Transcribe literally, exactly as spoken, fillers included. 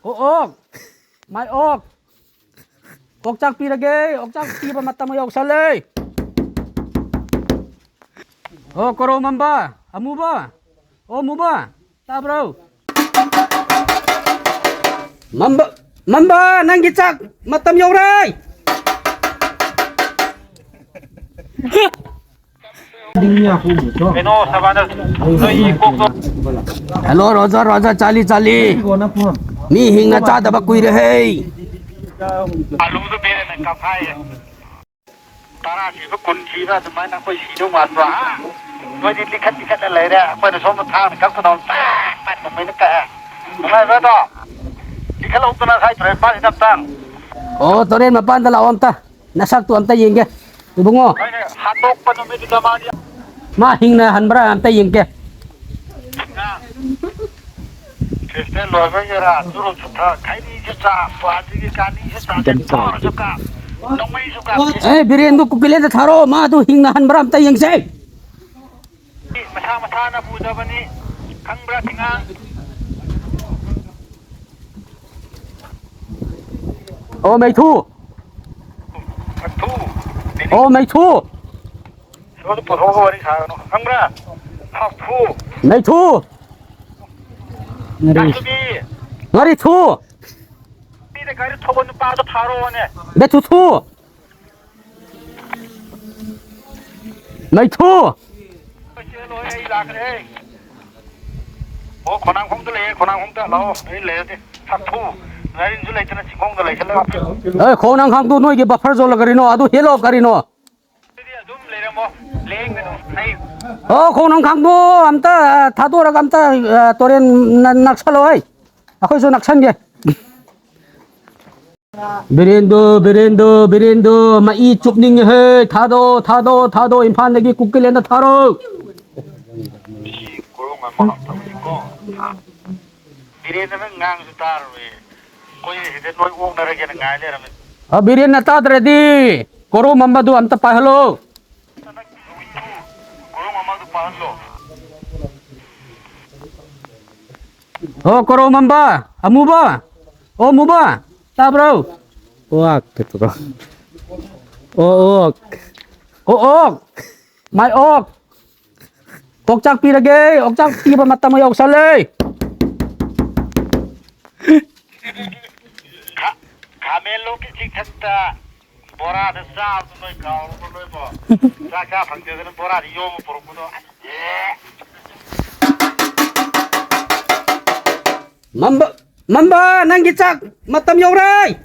O, ok. Mai ok. Okchak pi lage, okchak piba matam yausalei. O, Koro Mamba, amuba. O, muba. Tabro. Mamba, Mamba, nanggi chak matam yaulei. Hello, Roger, Roger, Charlie, Charlie. Mi hingna chadaba kuire hei. Alu to bere na kaphai. Tara si ko kun si na tumai na koi si do mat ba. Koi di likhat likhat na lai re. Koi na som thang kap ko dong. Pat ko mai na ka. Mai ba to. Likhat lo to na sai tre pa ni tap tang. O, to ren ma pan da la om ta. Nasak tu amta yeng ke. Tu bungo. Hatok pa no me tu damani. Ma hingna hanbra amta yeng ke. Kristen lo me yara tu ro chu tha kai ni chu cha pa ti ki ka ni chu cha. Dam cha. Chu ka. Nong mai chu ka. Eh, Biren tu kukile ta tharo ma tu hingna hanbra amta yeng se. Masa masa na pu da bani. Kang bra tinga. O, Meithu. Thu. O, Meithu. Thu tu putho ko wari sa no. Angra. Thu. Meithu. Ngari. Ngari. Ngari thu. Pi de gari thobo nu pa to tharo ne. Meithu thu. Meithu. Oi, khonang khong tu noi ki buffer zone la gari no, adu helo gari no. O, khonang khong tu, amta, thado ra amta, toren na, naksa lo ai. Akhoi so naksan ge. Biren do, Biren do, Biren do, ma i chup ning he, thado, thado, thado, Imphal nagi kukile na tharo. Biren na ngang su tar we. Koi hide noi ong na rage na ngai le ramen. A Biren na ta ready. Koro Mamba du amta pa hello. Koro Mamba du pa hello. O, Koro Mamba, amuba. O, muba. Tabro. Oak, ketu ko. O, ok. O, ok. Mai ok. Okchak pi lage, okchak piba matam yausalei. Kha, khamel lo ki chik thak ta. Bora de sa, tu noi kau, tu noi bo. Sa ka phang de bora de yo mo por ko do. Mamba, Mamba, nanggi chak matam yaulei.